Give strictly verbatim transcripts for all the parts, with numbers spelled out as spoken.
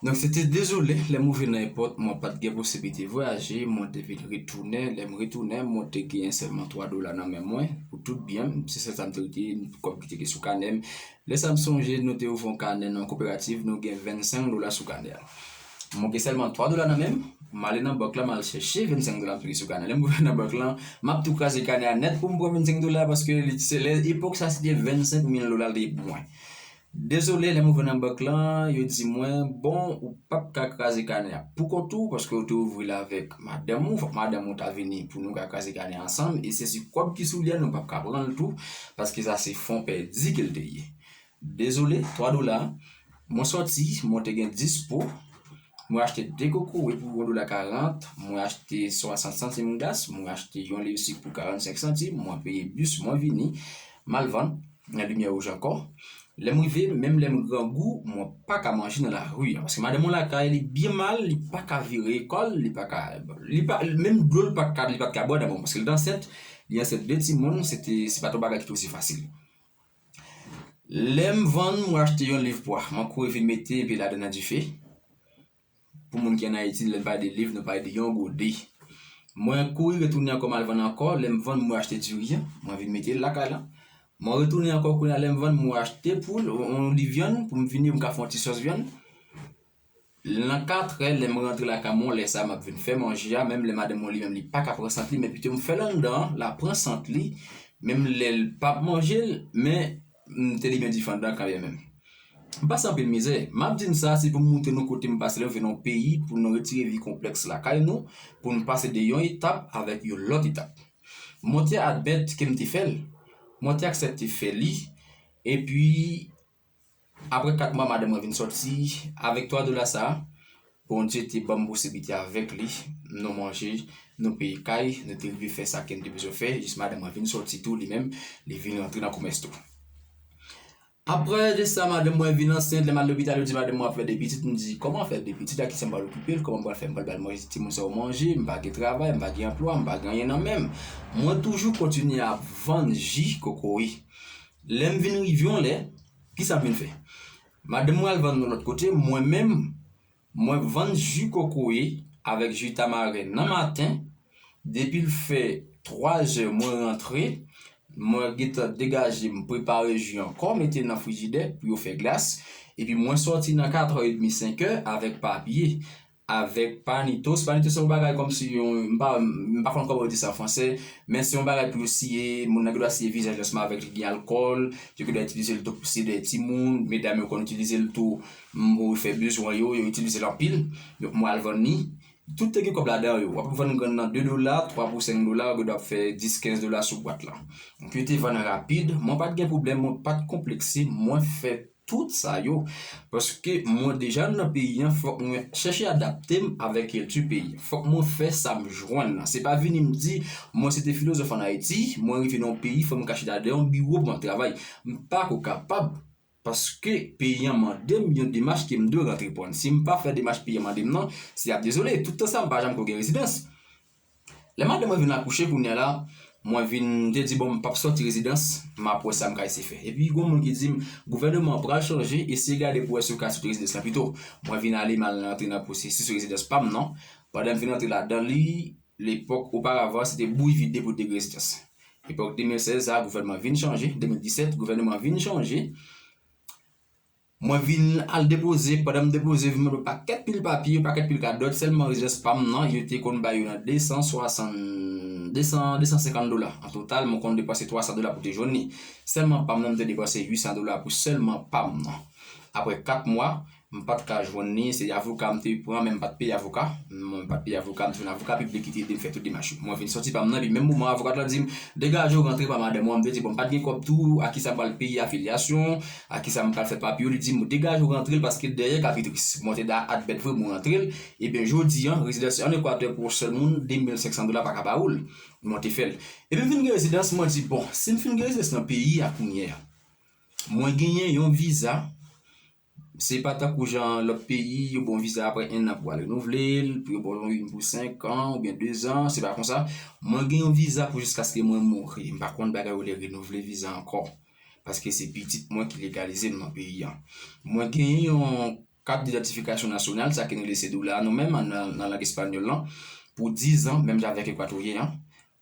Donk, se te dezole, lè m rive nan èpòt, mwen pa t gen posiblite vwayaje, mwen te vin retounen. Lè m retounen, mwen te genyen sèlman twa dola nan men mwen pou tout byen m. Se sèl sa m te rete, kòb ki te gen sou kanè m. Lè sa m sonje, nou te ouvri yon kanè nan yon koperativ, nou gen vennsenk dola sou kanè a. Mwen gen sèlman twa dola nan men m, m ale nan bank la, m al chèche vennsenk dola m te gen sou kanè. Lè m rive nan bank la, m ap tou kraze kanè a nèt pou m pran vennsenk dola, paske li, se lè, epòk sa, se te vennsenk mil dola li te ye pou mwen. Dezole, lè m rive nan bank lan, yo di mwen, bon, ou p ap ka kraze kanè a pou kont ou, paske ou te ouvri l avèk madanm ou, fòk madanm ou ta vini pou nou ka kraze kanè a ansanm, e se si kòb ki sou li a, nou p ap ka pran l tou, paske sa se fon pèdi ke l te ye. Dezole, twa dola, mwen sòti, mwen te gen dis po, mwen achte de kokoye pou yon dola karant, mwen achte swasant santim glas, mwen achte yon liv sik pou karannsenk santim, mwen peye bis, mwen vini, m al vann nan Limyè Wouj ankò. Lè m rive, menm lè m grangou, mwen pa ka manje nan lari a. Paske madanm mwen lakay, li byen mal, li pa ka vire kò l, li pa ka, li pa, menm dlo l pa ka, li pa t ka bwè dabò, paske l te ansent, li ansent de timoun, se te, se pa t yon bagay ki te osi fasil. Lè m vann, mwen achte yon liv pwa, mwen kouri vin mete epi ladan nan dife. Pou moun ki ann Ayiti, lè n pale de liv, nou pale de yon gode. Mwen kouri retounen ankò, m al vann ankò. Lè m vann, mwen achte diri an, mwen vin mete l lakay la. Mwen retounen ankò kounye a, lè m vann, mwen achte poul, yon, yon li vyann pou m vini, pou m ka fè yon ti sòs vyann. Nan katrè, lè m rantre lakay mwen, lè sa a, m ap vin fè manje a, menm lè madanm mwen li menm, li pa ka pran sant li, men pito m fè l anndan an, l a pran sant li, menm lè l p ap manje l, men m te li byen difandan kanmenm. M pase anpil mizè. M ap di n sa, se pou m montre nou kote m pase lè m vin nan yon peyi, pou nou retire vi konplèks lakay nou, pou n pase de yon etap avèk yon lòt etap. Mwen te admèt ke m te fè l. Mwen te aksepte fè li. Epi, apre kat mwa, madanm mwen vin sòti. Avèk twa dola sa a, Bondye te ban m posiblite avèk li. Nou manje, nou peye kay, nou te rive fè sa ke n te bezwen fè. Jis madanm mwen vin sòti tou, li menm, li vin rantre nan komès tou. Apre de sa, madanm mwen vin ansent, lè m al lopital, yo di madanm mwen ap fè de pitit, m di, kòman fè de pitit, a kisa m pral okipe l, kòman m pral fè, m pral ba l manje, timoun sa yo manje, m pa gen travay, m pa gen anplwa, m pa gen anyen nan men m. Mwen toujou kontinye ap vann ji kokoye. Lè m vin rive yon lè, kisa m vin fè? Madanm mwen al vann yon lòt kote, mwen menm, mwen vann ji kokoye avèk ji tamaren nan maten, depi l fè twa zè, mwen rantre, mwen gentan degaje m, prepare ji ankò, mete nan frijidè pou yo fè glas, epi mwen sòti nan katrè edmi, senk è avèk papye, avèk panitos. Panitos se yon bagay kòmsi yon, m pa, m pa konn kòman yo di sa an fransè, men se yon bagay pou yo siye, moun nan gen dwa siye vizaj li ansanm avèk li, gen alkòl, yo gen dwa itilize l tou pou siye dèyè timoun, medam yo konn itilize l tou, m, pou yo fè bezwen yo, yo itilize l anpil. Donk, mwen al vann li. Tout te gen kòb ladan yo. W ap vann grenn nan de dola, twa pou senk dola, ou gen dwa ap fè dis, kenz dola sou bwat lan. Donk, yo te vann rapid. Mwen pa t gen pwoblèm, mwen pa t konplekse, mwen fè tout sa yo. Paske mwen deja nan peyi an, fòk mwen chèche adapte m avèk kilti peyi an. Fòk mwen fè sa m jwenn nan. Se pa vini m di, mwen se te filozòf ann Ayiti, mwen rive nan yon peyi, fò m ka chita dèyè yon biwo pou m ap travay. M pa ko kapab. Paske peyi an mande m yon demach ke m dwe antreprann. Si m pa fè demach peyi an mande m nan, se ap dezole. Tout tan sa, m pa janm ko gen rezidans. Lè madanm mwen vin akouche kounye a la, mwen vin, m te di, bon, m p ap sòti rezidans, m ap wè sa m ka eseye fè. Epi, gen yon moun ki di m, gouvèneman an pral chanje, eseye gade pou wè si w ka sòti rezidans lan pito. Mwen vin ale, m al rantre nan pwosesis rezidans pa m nan. Pandan m vin rantre ladan li, lepòk, oparavan, se te bouyi vide pou te gen rezidans. Epòk de mil sèz sa, gouvènman vin chanje, de mil disèt, gouvèneman vin chanje. Mwen vin al depoze, pandan m depoze, vin mande yon pakèt pil papye, yon pakèt pil kadòt, sèlman rezidans pa m nan, yo te konn ba yo nan de san swasann, de san, de san senkant dola. An total, mwen konn depanse twa san dola pou te jwenn li. Sèlman pa m nan, m te depanse uit san dola pou sèlman pa m nan. Apre kat mwa, m pa t ka jwenn li, se avoka m te pran, men m pa t peye avoka. Mwen, m pa t peye avoka, m te jwenn avoka piblik ki te ede m fè tout demach yo. Mwen vin sòti pa m nan, epi menm moman avoka lan di m, degaje w rantre pa madanm ou an. M te di, bon, m pa t gen kòb tou, a kisa m pral peye afilyasyon, a kisa m pral fè papye yo. Li di m, degaje w rantre l paske dèyè ka pi tris. Mwen te da admèt vre, mwen rantre l. Ebyen, jodi an, rezidans an Ekwatè pou yon sèl moun, de mil senk san dola pa ka ba ou l. Mwen te fè l. Epi m vin gen rezidans, mwen di, bon, si m fin gen rezidans nan peyi a kounye a, mwen genyen yon viza. Se pa tankou jan lòt peyi, yo ba w viza apre enn an pou w al renouvle l, pou yo ba w yon pou senk an oubyen dezan, se pa konsa. Mwen gen yon viza pou jiskaske mwen mouri. M pa konn bagay yo rele renouvle viza ankò. Paske se pitit mwen ki legalize m nan peyi an. Mwen genyen yon kat didantifikasyon nasyonal, sa ki nou rele cédula nou menm nan, nan lang espanyòl lan, pou diz an, menm jan avèk ekwatoryen an.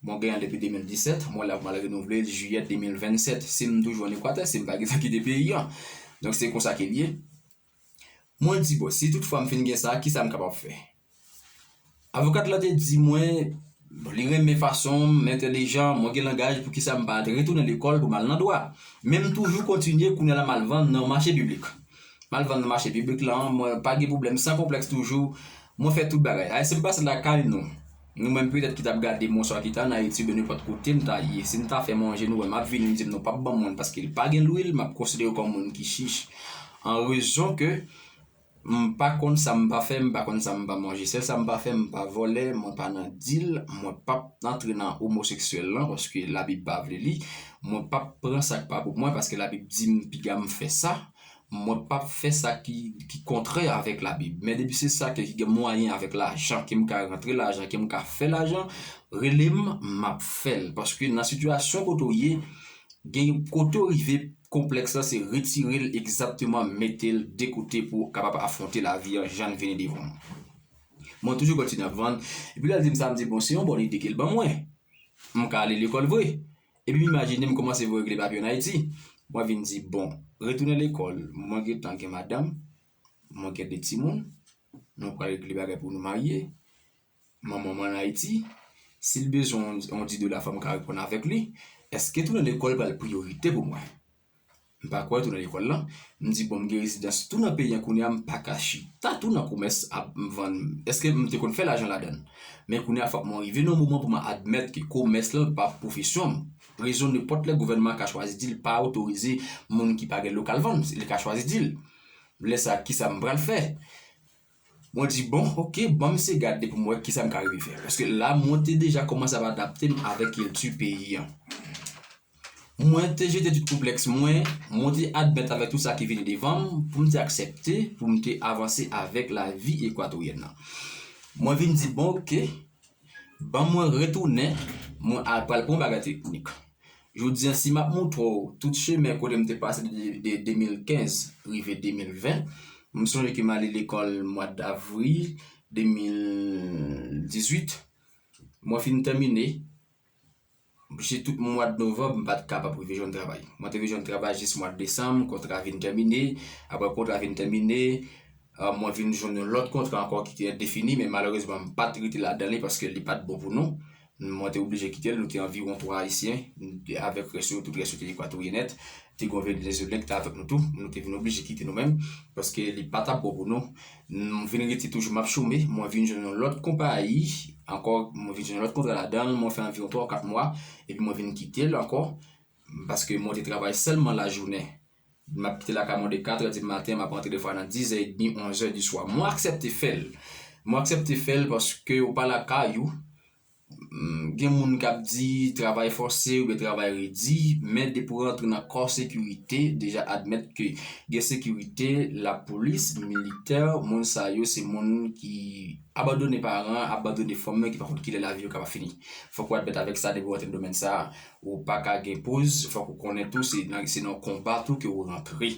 Mwen genyen l depi de mil disèt, mwen la pou m al renouvle l jiyè de mil vennsèt, si m toujou an Ekwatè, si m pa gentan kite peyi an. Donk, se konsa ke l ye. Mwen di, bon, si toutfwa m fin gen sa, kisa m kapab fè? Avokat la te di mwen, bon, li renmen fason m, m entèlijan, mwen gen langaj, poukisa m pa retounen lekòl pou m al nan dwa? Men m toujou kontinye, kounye a la m al vann nan mache piblik. M al vann nan mache piblik la, mwen pa gen pwoblèm, san konplèks toujou, mwen fè tout bagay. Ayisyen m pase lakay nou. Nou menm petèt ki t ap gade m oswa ki t anndan YouTube nenpòt kote m ta ye. Si m ta fè manje, nou wè m ap vini, m di m non, p ap ban m mwen paske l pa gen lwil, m ap konsidere w kòm moun ki chich. An rezon ke m pa konn sa m pa fè, m pa konn sa m pa manje. Sèl sa m pa fè, m pa vòlè, mwen pa nan dil, mwen p ap antre nan omoseksyèl lan, paske Labib pa vle li. Mwen p ap pran sa k pa pou mwen, paske Labib di m piga m fè sa. Mwen p ap fè sa ki, ki kontrè avèk Labib. Men depi se sa ke, ki gen mwayen avèk lajan, ke m ka rantre lajan, ke m ka fè lajan, rele m, m ap fè l. Paske nan sitiyasyon kote w ye, gen kote w rive, konplèks la, se retire l egzakteman, mete l de kote pou w kapab afwonte lavi an jan l vini devan w. Mwen toujou kontinye ap vann. Epi lè l di m sa, m di, bon, se yon bòn ide ke l ban mwen. M ka ale lekòl vre. Epi m imajine m kòmanse voye regle papye ann Ayiti. Mwen vin di, bon, retounen lekòl, mwen gentan gen madanm, mwen gen de timoun, nou pral regle bagay pou nou marye. Manman m ann Ayiti, si l bezwen yon, yon dis dola, fò m ka reponn avèk li. Èske tounen lekòl pral priyorite pou mwen? M pa kwè tounen lekòl lan. M di, bon, m gen rezidans tou nan peyi an kounye a, m pa ka chita tou nan komès ap vann. Èske m te konn fè lajan ladan l? Men kounye a, fòk mwen rive nan yon moman pou mwen admèt ke komès lan pa pwofesyon m. Rezon nenpòt lè gouvènman an ka chwazi di l pa otorize moun ki pa gen lokal vann, li ka chwazi di l. Lè sa, kisa m pral fè? Mwen di, bon, oke, ban m se gade pou m wè kisa m ka rive fè. Paske la, mwen te deja kòmanse ap adapte m avèk kilti peyi an. Mwen te jete tout konplèks mwen, mwen te admèt avèk tout sa ki vini devan m, pou m te aksepte, pou m te avanse avèk lavi ekwatoryèn nan. Mwen vin di, bon, oke, ban mwen retounen, mwen al pral pran bagay teknik. Jodi a, si m ap montre w tout chemen kote m te pase de, de de mil kenz rive de mil ven, m sonje ke m ale lekòl mwa davril de mil dizuit. Mwen fin tèmine, jis tout mwa novanm, m pa t kapab rive jwenn travay. Mwen te rive jwenn travay jis mwa desanm, kontra vin tèmine. Apre kontra vin tèmine, euh, mwen vin jwenn yon lòt kontra ankò ki te endefini, men malerezman, m pa t rete ladan li paske li pa t bon pou nou. Mwen te oblije kite l, nou te anviwon twa Ayisyen, avèk rès yo, tout rès yo te ekwatoryen nèt. Te gen yon Venezolen ki te avèk nou tou, nou te vin oblije kite nou menm, paske li pa t ap bon pou nou. M vin rete toujou, m ap chome, mwen vin jwenn yon lòt konpayi, ankò, mwen vin jwenn yon lòt kontra ladan l, mwen fè anviwon twa ou kat mwa, epi mwen vin kite l ankò, paske mwen te travay sèlman lajounen. M ap kite lakay mwen de katrè di maten, m ap rantre defwa nan dizè edmi, onzè di swa. Mwen aksepte fè l. Mwen aksepte fè l paske ou pa lakay ou. Mm, gen moun k ap di travay fòse oubyen travay redi, men depi w rantre nan kò sekirite, deja admèt ke gen sekirite, lapolis, militè, moun sa yo se moun ki abandone paran, abandone fanmi, ki pa konn kilè lavi yo kapab fini. Fòk w admèt avèk sa, depi w rantre nan domèn sa a, ou pa ka gen poz, fòk ou konnen tou, se nan, se nan konba tou ke ou rantre.